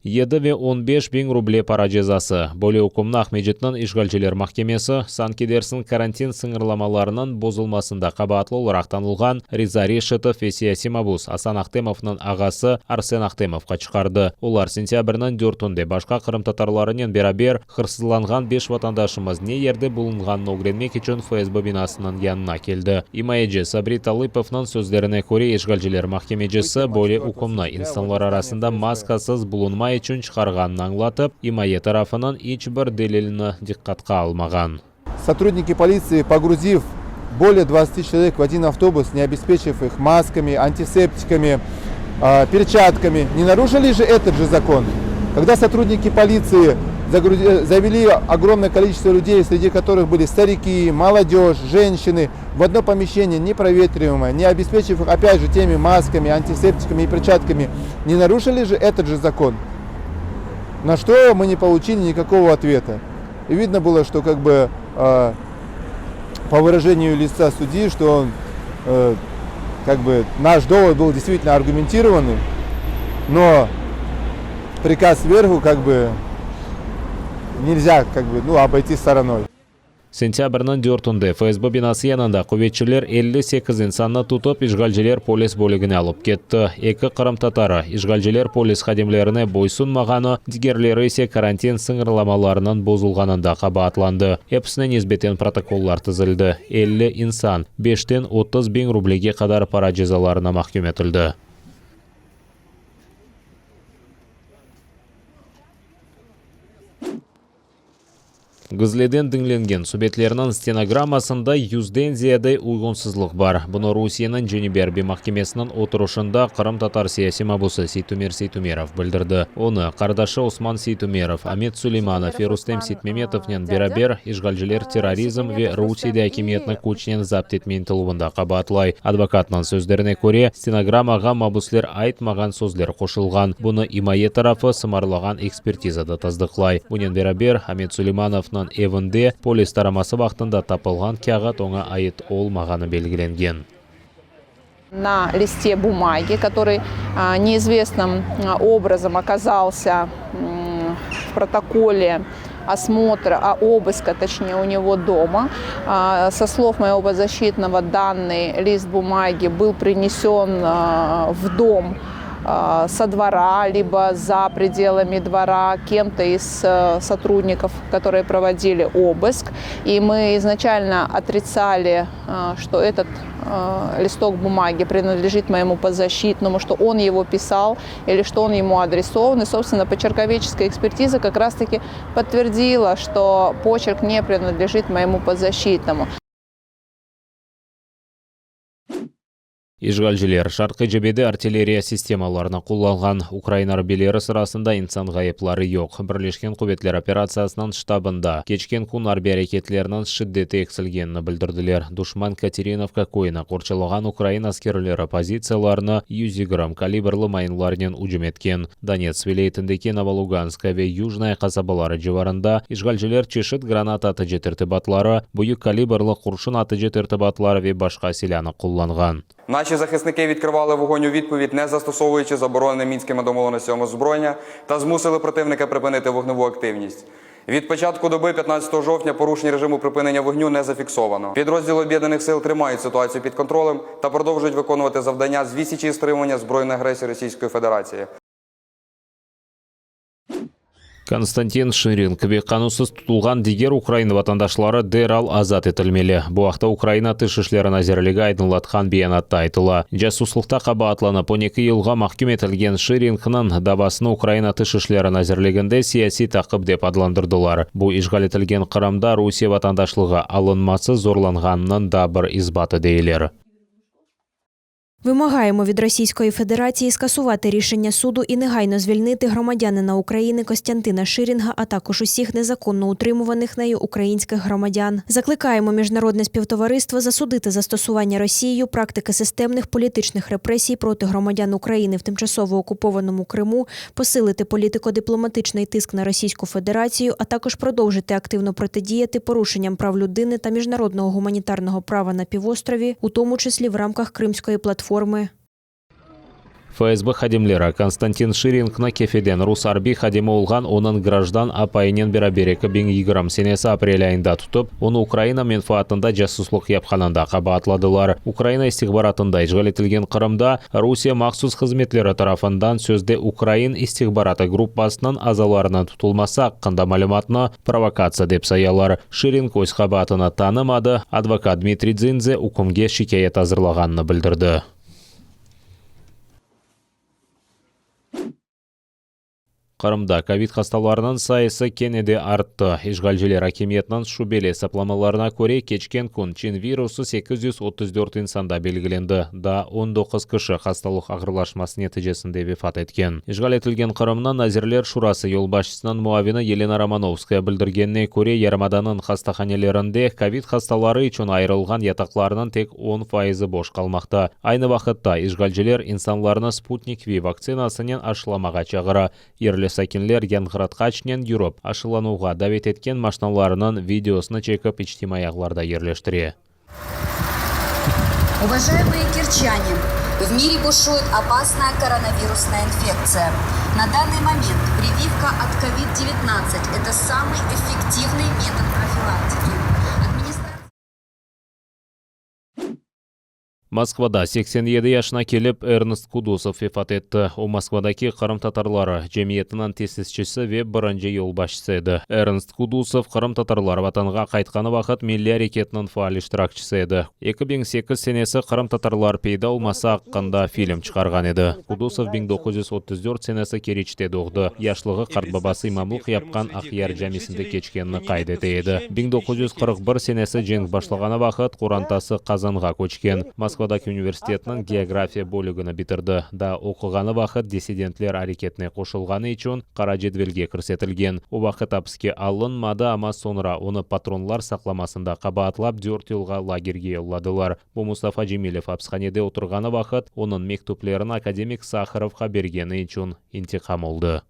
Yedi ve on beş biñ ruble para cezası. Böyle ükümni Aqmescitniñ işğalciler mahkemesi, sanki dersiñ karantin sıñırlamalarınıñ bozulmasında qabaatlı olaraq tanılğan Riza Reşitov ve siyasiy mabus Asan Ahtemovnıñ ağası Arsen Ahtemovqa çıqardı. Olar sentâbrniñ dörtünde başqa qırımtatarlarınen beraber Hırsızlanğan beş vatandaşımız ne yerde bulunğanını ögrenmek içün FSB binasınıñ yanına keldi. İmayeci Sabri Talıpovnıñ sözlerine köre, işğalciler mahkemecisi böyle ükümni insanlar arasında maskasız bulunma içün çıqarğanını añlatıp, imaye tarafınıñ iç bir delilini diqqatqa almağan. Sotrudniki politsii, pogruziv bolее dvadtsati çelovek v odin avtobus, ne obespeçiv ih maskami, antiseptikami, perçatkami, ne naruşili je etot je zakon? Kogda sotrudniki politsii zaveli ogromnoye koliçestvo lyudey, sredi kotorıh byli stariki, molodej, ženşçiny, v odno pomeşçeniye neprovetrivamoye, ne obespeçiv ih opyat je temi maskami, antiseptikami i perçatkami, ne naruşili je etot je zakon? Na çto mı ne poluçili nikakogo otveta. I vidno bylo, çto kak bı po vyraženiyu litsa sudyi, çto on kak bı naş dovod byl deystvitelno argumentirovannyy, no prikaz sverhu kak bı nelzâ kak bı nu oboyti storonoy. Sentâbrniñ dörtünde FSB binası yanında quvetçiler 58 insannı tutıp, işğalciler polis bölügine alıp ketti. Eki qırımtatarı, işğalciler polis hadimlerine boysunmağanı, digerleri ise karantin sıñırlamalarınıñ bozulğanında qabaatlandı. Episine nisbeten protokollar tizildi. 50 insan, beşten 30 biñ rublege qadar para cezalarına mahküm etildi. Gizliden diñlengen subetlerniñ stenogrammasında yüzden ziyade uyğunsızlıq bar. Bunı Rusiyeniñ Cenübiy arbiy mahkemesiniñ oturışında qırımtatar siyasiy mabusı Seytumer Seytumerov bildirdi. Onı, qardaşı Osman Seytumerov, Amet Suleymanov ve Rustem Seytmemetovnen beraber işğalciler terrorizm ve Rusiyede akimiyetni küçnen zapt etme ıntıluvında qabaatlay. Advokatnıñ sözlerine köre, Stenogrammağa mabüsler aytmağan sözler qoşulğan. Bunı imaye tarafı sımarlağan ekspertiza da tasdıqlay. Bunen beraber, Amet Suleymanovnıñ evinde polis taraması vaqtında tapılğan kâğıt oña ait olmağanı belgilengen. Na liste bumagi, kotorıy neizvestnım obrazom okazalsâ v protokole osmotra, a obıska, toçneye, u nego doma, so slov moego podzaşçitnogo, dannıy list bumagi byl prinesön v dom so dvora, libo za predelami dvora kem-to iz sotrudnikov, kotorıye provodili obısk, i mı iznaçalno otritsali, çto etot listok bumagi prinadlejit moyemu podzaşçitnomu, çto on ego pisal ili çto on emu adresovan, i, sobstvenno, poçerkovedçeskaya ekspertiza kak raz taki podtverdila, çto poçerk ne prinadlejit moyemu podzaşçitnomu. İşğalciler, şarqiy cebede artilleriya sistemalarını qullanğan. Ukraina arbiyleri sırasında insan ğayıpları yoq. Birleşken quvetler operatsiyasınıñ ştabında, keçken kün arbiy areketlerniñ şiddeti eksilgenini bildirdiler. Duşman Katerinovka köyüni qorçalağan ukrain askerleri pozitsiyalarına 120 kalibrlı mayınlarnen ücüm etken. Donetsk vilâyetindeki Novoluganskaya ve Yujnaya qasabaları civarında işğalciler çeşit granata atıcı tertibatları, büyük kalibrlı qurşun atıcı tertibatları ve başqa silânı qullanğan. Naşi zahısniki vidkryvali voğon u vidpovid, ne zastosovuyuçı zaboronene Minskimi domovlenostyami ozbroyennâ ta zmusili protivnika pripıniti voğnevu aktivnist. Від початку доби 15 жовтня порушень режиму припинення вогню не зафіксовано. Підрозділи Об'єднаних сил тримають ситуацію під контролем та продовжують виконувати завдання з відсічі і стримування збройної агресії Російської Федерації. Konstantin Şiring ve qanunsız tutulğan diger Ukraina vatandaşları deral azat etilmeli. Bu aqta Ukraina Tış işleri nazirligi aydınlatqan beyanatta aytıla. Casuslıqta qabaatlanıp 12 yılğa mahküm etilgen Şiringniñ davasını Ukraina Tış işleri nazirliginde siyasiy taqip dep adlandırdılar. Bu, işğal etilgen Qırımda Rusiye vatandaşlığı alınması zorlanğanınıñ da bir isbatı, deyler. Вимагаємо від Російської Федерації скасувати рішення суду і негайно звільнити громадянина України Костянтина Ширінга, а також усіх незаконно утримуваних нею українських громадян. Закликаємо міжнародне співтовариство засудити застосування Росією практики системних політичних репресій проти громадян України в тимчасово окупованому Криму, посилити політико-дипломатичний тиск на Російську Федерацію, а також продовжити активно протидіяти порушенням прав людини та міжнародного гуманітарного права на півострові, у тому числі в рамках Кримської платформи. FSB hadimleri Konstantin Şiringni Kefeden rus arbiy hadimi olğan onıñ grajdan apayınen beraber 2020 senesi aprel ayında tutıp, onı Ukraina menfaatında casuslıq yapqanında qabaatladılar. Ukraina istihbaratında işğal etilgen Qırımda Rusiye mahsus hızmetleri tarafından sözde ukrain istihbaratı gruppasınıñ azalarınıñ tutulması aqqında malümatnı provokatsiya dep sayalar. Şiring öz qabaatını tanımadı, advokat Dmitriy Dzinze ükümge şikâyet azırlağanını bildirdi. Qırımda kovid hastalarınıñ sayısı kene de arttı. İşğalciler akimiyetiniñ şübeli esaplamalarına köre, keçken kün Çin virusı 834 insanda belgilendi, daa 19 kişi hastalıq ağırlaşması neticesinde vefat etken. İşğal etilgen Qırımnıñ Nazirler Şurası yolbaşçısınıñ muavini Yelena Romanovskaya bildirgenine köre, yarımadanıñ hastahanelerinde kovid hastaları içün ayırılğan yataqlarnıñ tek on faizi boş qalmaqta. Aynı vaqıtta, işğalciler insanlarnı Sputnik V vaktsinasınen aşılamağa çağıra. Yerli sakinler yanğıratqaçnen yürip, aşılanuvğa davet etken maşnalarınıñ videosını çekip içtimaiy ağlarda yerleştire. Уважаемые керчане, в мире бушует опасная коронавирусная инфекция. На данный момент прививка от COVID-19 – это самый эффективный метод профилактики. Администрация Moskvada 87 yaşına kelip Ernest Kudusov vefat etti. O, Moskvadaki qırımtatarları cemiyetiniñ tesisçisi ve birinci yolbaşçısı edi. Ernst Kudusov qırımtatarlar Vatanğa qaytqanı vaqıt milliy areketniñ faal iştirakçisi edi. 2008 senesi qırımtatarlar peyda olması aqqında film çıqarğan edi. Kudusov 1934 senesi Keriçte doğdı. Yaşlığı qartbabası imamlıq yapqan Aqyar camisinde keçkenini qayd ete edi. 1941 senesi cenk başlağanı vaqıt qorantası Qazanğa köçken. Moskvadaki universitetniñ geografiya bölügini bitirdi. Daa oquğanı vaqıt dissidentler areketine qoşulğanı içün qara cedvelge kirsetilgen. O vaqıt apiske alınmadı, amma soñra onı patronlar saqlamasında qabaatlap dört yılğa lagerge yolladılar. Bu Mustafa Cemilev apishanede oturğanı vaqıt onıñ mektüplerini akademik Saharovğa bergeni içün intiqam oldı.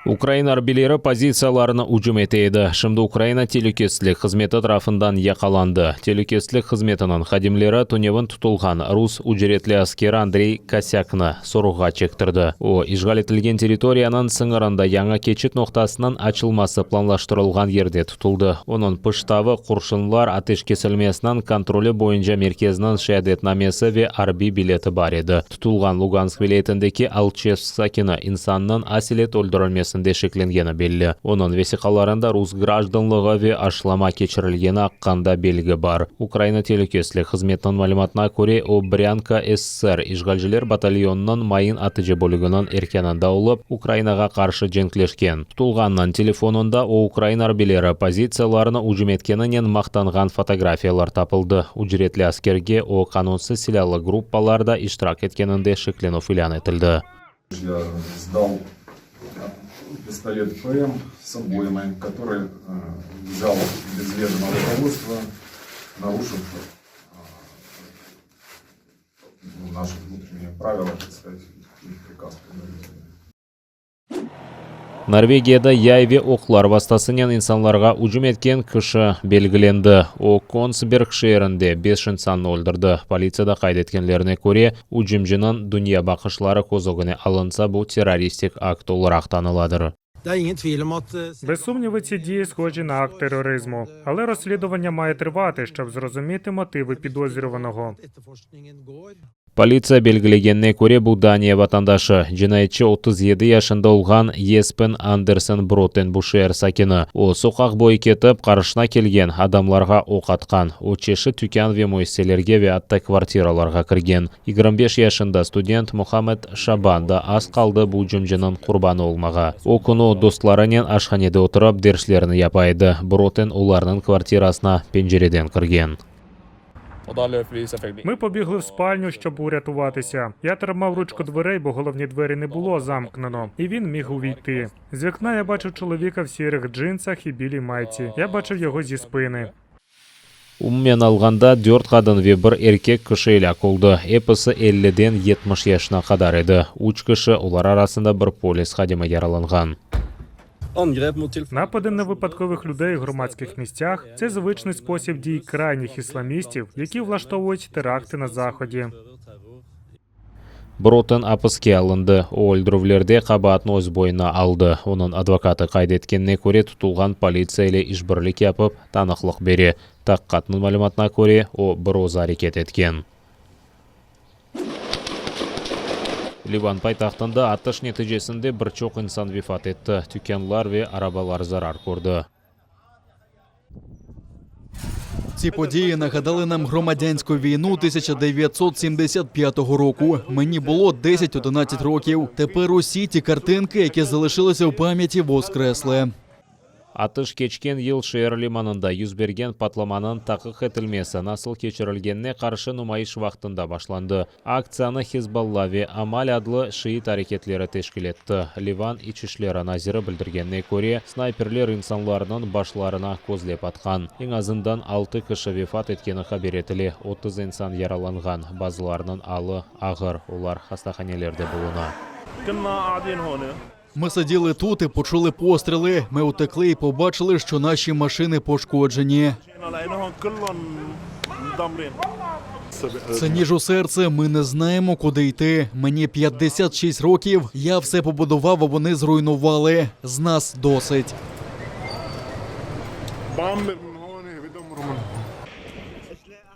Ukraina arbiyleri pozitsiyalarına ücüm ete edi. Şimdi Ukraina telükesizlik hızmeti tarafından yaqalandı. Telükesizlik hızmetiniñ hadimleri tünevin tutulğan rus ücretli askeri Andrey Kosâknı sorğuğa çektirdi. O, işğal etilgen territoriyanıñ sıñırında yañı keçit noqtasınıñ açılması planlaştırılğan yerde tutuldı. Onıñ pıştavı, qurşunlar ateş kesilmesiniñ kontroli boyunca merkezniñ şeadetnamesi ve arbiy bileti bar edi. Tutulğan Lugansk vilâyetindeki Alçevsk sakini insannıñ aselet öldürilmesinde şeklengeni belli. Onıñ vesiqalarında rus grajdanlığı ve aşılama keçirilgeni aqqında belgi bar. Ukraina telükesizlik hızmetiniñ malümatına köre, o, Brânka SSR işğalciler batalyonınıñ mayın atıcı bölüginiñ erkânında olıp, Ukrainağa qarşı cenkleşken. Tutulğannıñ telefonında o, ukrain arbiyleri pozitsiyalarına ücüm etkeninen maqtanğan fotografiyalar tapıldı. Ücretli askerge o, qanunsız silâlı gruppalarda iştirak etkeninde şeklenüv ilân etildi. Ya sdal pistolet PM s obоймой, который взял без ведома руководства, нарушив наши внутренние правила, так сказать, и приказ предварительный. Norvegiyada yay ve oqlar vastasınen insanlarğa ücüm etken kişi belgilendi. O, Konsberg şeerinde beş insannı öldürdi. Politsiyada qayd etkenlerine köre, ücümciniñ dünyabaqışları köz ögüne alınsa, bu terroristik akt olaraq tanıladır. Без сумніву, ці дії схожі на акт тероризму, але розслідування має тривати, щоб зрозуміти мотиви підозрюваного. Politsiya belgilegenine köre, bu Daniya vatandaşı, cinayetçi 37 yaşında olğan Yespen Andersen Broten bu şeer sakini. O, soqaq boyu ketip, qarşına kelgen adamlarğa oq atqan. O, çeşit tükân ve müessiselerge ve atta kvartiralarğa kirgen. 25 yaşında student Muhammed Şaban da az qaldı bu ücümciniñ qurbanı olmağa. O künü o, dostlarınen aşhanede oturıp, derslerini yapa edi. Broten olarnıñ kvartirasına pencereden kirgen. Ми побігли в спальню, щоб урятуватися. Я тримав ручку дверей, бо головні двері не було замкнено, і він міг увійти. З вікна я бачив чоловіка в сірих джинсах і білій майці. Я бачив його зі спини. Umumen alğanda, dört qadın ve bir erkek kişi elâk oldı. Episi elliden 70 yaşına qadar edi. Üç kişi, olar arasında bir polis hadimi yaralanğan. Напади на випадкових людей у громадських місцях це звичний спосіб дій крайніх ісламістів, які влаштовують теракти на заході. Brotton apiske alındı. O, öldürüvlerde qabaatnı öz boyuna aldı. Onıñ advokatı qayd etkenine köre, tutulğan politsiya ile işbirlik yapıp, tanıqlıq bere. Taqiqatnıñ malümatına köre, o, bir özü areket etken. Livan paytahtında atış neticesinde bir çoq insan vefat etti, tükânlar ve arabalar zarar kördi. Ці події нагадали нам громадянську війну 1975 року. Мені було 10-11 років. Тепер усі ті картинки, які залишилися в пам'яті, воскресли. Atış keçken yıl şeer limanında yüz bergen patlamanıñ taqiq etilmesi nasıl keçirilgenine qarşı numayış vaqtında başlandı. Aktsiyanı Hizballa ve Amal adlı şiit areketleri teşkil etti. Livan İç işleri naziri bildirgenine köre, snayperler insanlarnıñ başlarına közlep atqan. Eñ azından altı kişi vefat etkeni haber etile, 30 insan yaralanğan, bazılarınıñ alı ağır, olar hastahanelerde buluna. Ми сиділи тут і почули постріли. Ми утекли і побачили, що наші машини пошкоджені. Це ніж у серце. Ми не знаємо, куди йти. Мені 56 років. Я все побудував, а вони зруйнували. З нас досить.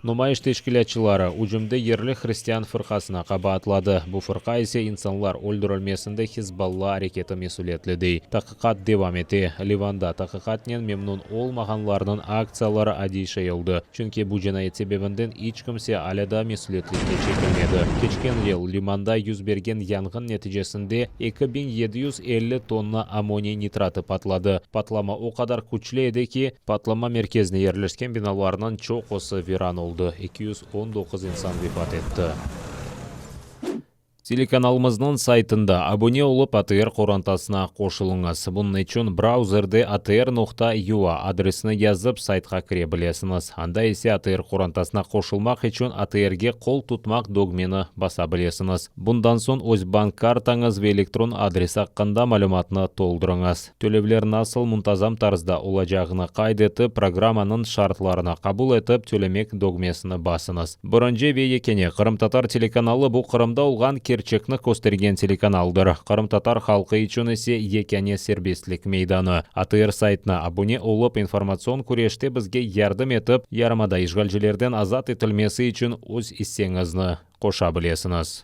Numayış teşkilâtçıları ücümde yerli hristian fırqasına qabaatladı, bu fırqa ise insanlar öldürilmesinde Hizballa areketi mesüliyetli dey. Taqiqat devam ete. Livanda taqiqatnen memnün olmağanlarnıñ aktsiyaları adiy şey oldı, çünki bu cinayet sebebinden iç kimse alâ daa mesüliyetlikke çekilmedi. Keçken yıl limanda yüz bergen yanğın neticesinde 2750 tonna ammoniy nitratı patladı. Patlama o qadar küçlü edi ki, patlama merkezine yerleşken binalarnıñ çoqusı viran oldı, 219 insan vefat etti. Telekanalımıznıñ saytında abune olıp, ATR qorantasına qoşulıñız. Bunıñ içün brauzerde atr noqta ua adresini yazıp, saytqa kire bilesiñiz. Anda ise ATR qorantasına qoşulmaq içün ATRge qol tutmaq dögmeni basa bilesiñiz. Bundan soñ öz bank kartañız ve elektron adresi aqqında malümatnı toldurıñız. Tölevler nasıl muntazam tarzda olacağını qayd etip, programmanıñ şartlarını qabul etip, Tölemek dögmesini basıñız. Birinci ve yekâne qırımtatar telekanalı bu Qırımda olğan kerçekni köstergen telekanaldır. Qırımtatar halqı içün ise yekâne serbestlik meydanı. ATR saytına abune olıp, informatsion küreşte bizge yardım etip, yarımada işğalcilerden azat etilmesi içün öz isseñizni qoşa bilesiñiz.